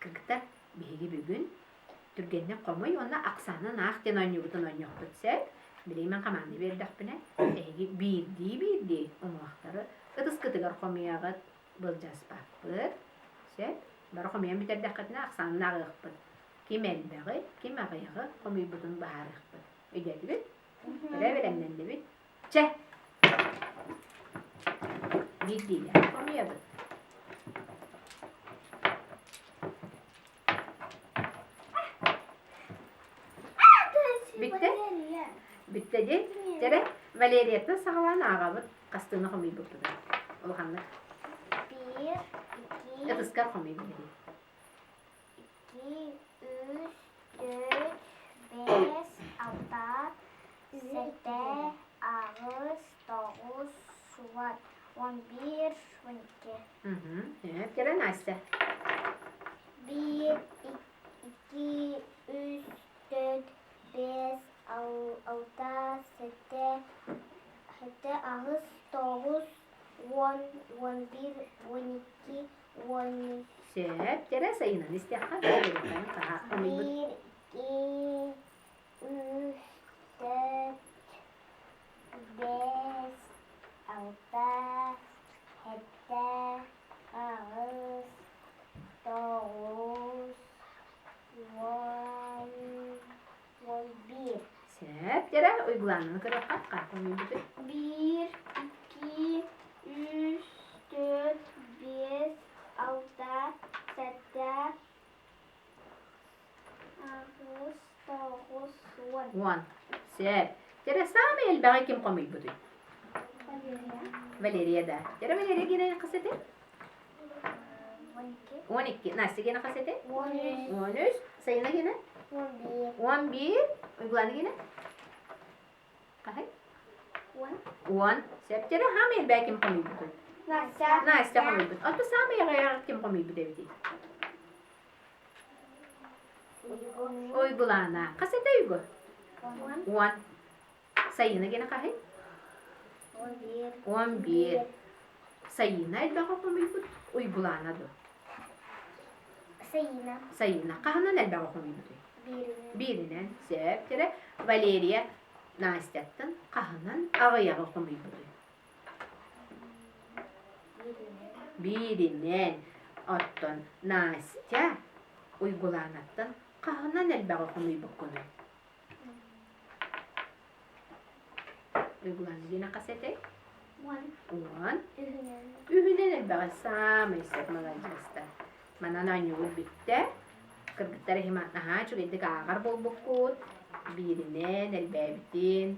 Кыргыттар, биһиги бүгүн түргэнник хомуй уонна ахсаанын аах диэн оонньуубутун оонньуохпут сөп. Билигин мин хамаанда биэрдэхпинэ, эһиги биирдии-биирдии уҥуохтары ытыскытыгар хомуйаҕыт, былдьаспаппыт. Сөп. Бары хомуйан бүтэрдэххитинэ ахсаанын ааҕыахпыт. Ким элбэҕи, ким аҕыйаҕы хомуйбутун быһаарыахпыт. Өйдөөтүгүт? Эрэ бэлэмнэннибит. Чэ! Биирдиилээх хомуйабыт. Бүттэ? Бүттэ дии. Дьэрэ, Валерияттан саҕалаан ааҕабыт. Хастыыны хомуйбуппутун. Улаханнык. Биир, икки, Ытыскар хомуй Валерия. икки, үс, төрт, бэс, алта, сэттэ, аҕыс, тоҕус, уон, 11, 12. Кэрэ Настя. Биир, икки, үс, төрт, биэс, алта, сэттэ, сэттэ, аҕыс, тоҕус, уон, 11, 12, уон үс. Сөп, кэрэ сайынын истиэххэ, хомуйбут. Биир, икки, үс, төрт, биэс, алта, сэттэ, аҕыс, тоҕус, уон, 11. Сөп, дьэрэ, уйгулаананы көрүөххэ, хомуйбутуй. Биир, икки, үс, төрт, биэс, алта, сэттэ, аҕыс, тоҕус, уон. Уон. Сөп. Дьэрэ, саамай элбэҕи ким хомуйбутуй? Валерия. Валерия да. Дьэрэ, Валерия гиэнэ хас этэ? 12. 12. Настя гиэнэ хас этэ? 13. 13. Сайына гиэнэ? 11. 11. Уйгулаана гиэнэ? Хаһай? 10. 10. Сөп. Дьэрэ, хаамай элбэҕи ким хомуйбутуй? Настя. Настя хомуйбут. Оттон саамай аҕыйаҕы ким хомуйбут эбитий? Уйгулаана. Хас этэ уйгу? Уон. Сайыына гена хаһый? 11. 11. Сайыына элбэҕи хомуйбут, Уйгулаана дуо? Сайыына. Сайыына. Хаһынан элбэҕи хомуйбутуй? Бииринэн. Бииринэн. Сөп. Кэрэ Валерия Настяттан хаһынан аҕыйаҕы хомуйбутуй? Бииринэн. Оттон Настя Уйгулаанаттан хаһынан элбэҕи хомуйбуккунуй? Уйгулаана диэн хас этэй? Уон. Уон. Үһүнэн. Үһүнэн элбэҕи саамай сөп маладьыастар. Манан оонньуубут бүттэ. Кыргыттар иһим наһаа үчүгэйдик ааҕар буолбуккут. Бииринэн элбээбитин,